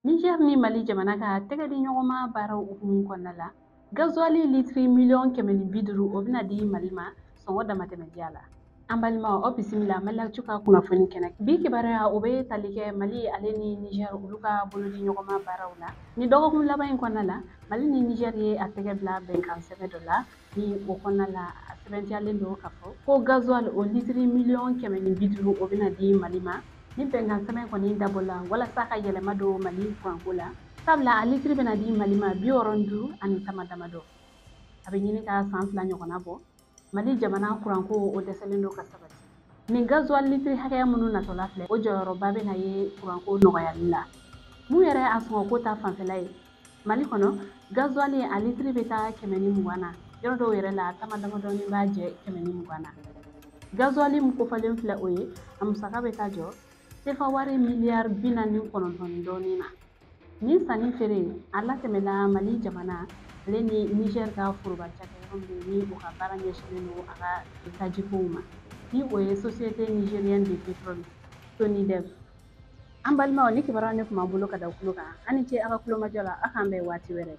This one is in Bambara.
Niger ni Mali jamana ka tɛgɛ di ɲɔgɔnma baaraw hukumu kɔnɔna la, gazuwali litiri 150 miliyɔn o bɛna di Mali ma sɔngɔ damatɛmɛdiya la. An balimaw, aw bisimila Mali Actu ka kunnafoni kɛnɛ. Bi kibaruya, o bɛ tali kɛ Mali ale ni Niger olu ka bolodi ɲɔgɔnma baaraw la. Ni dɔgɔkun laban in kɔnɔna la, Mali ni Niger ye a tɛgɛ bila bɛnkan sɛbɛn dɔ la, ni o kɔnɔna la, a sɛbɛntiyalen don k'a fɔ ko gazuwali o litiri 150 miliyɔn o bɛna di Mali ma. Ni bɛnkan sɛbɛn kɔni dabɔla walasa ka yɛlɛma don Mali kuranko la, sabula a litiri bɛna di Mali ma 65 ani tama damadɔ. A bɛ ɲini ka san 2 ɲɔgɔnna bɔ, Mali jamana kuranko o dɛsɛlen don ka sabati. Nin gazuwali litiri hakɛya minnu natɔla filɛ, o jɔyɔrɔba bɛna ye kuranko nɔgɔyali la. Mun yɛrɛ a sɔngɔko ta fanfɛla ye, Mali kɔnɔ, gazuwali a litiri bɛ taa 120 na, yɔrɔ dɔw yɛrɛ la tama damadɔni b'a jɛ 120 na. Gazuwali min kofɔlen filɛ, o ye a musaka bɛ taa jɔ sefa wari miliyari 49 dɔɔnin na. Nin sanni feere a latɛmɛla Mali jamana ale ni Niger ka foroba cakɛyɔrɔ min bɛ ni o ka baara ɲɛsinnen don a ka tajikow ma, ni o ye Société Nigérienne de Pétrole, SONIDEP. An balimaw, ni kibaruya ne tun b'an bolo ka da kulo kan. An ni ce a ka kulomajɔ la. A k'an bɛn waati wɛrɛ.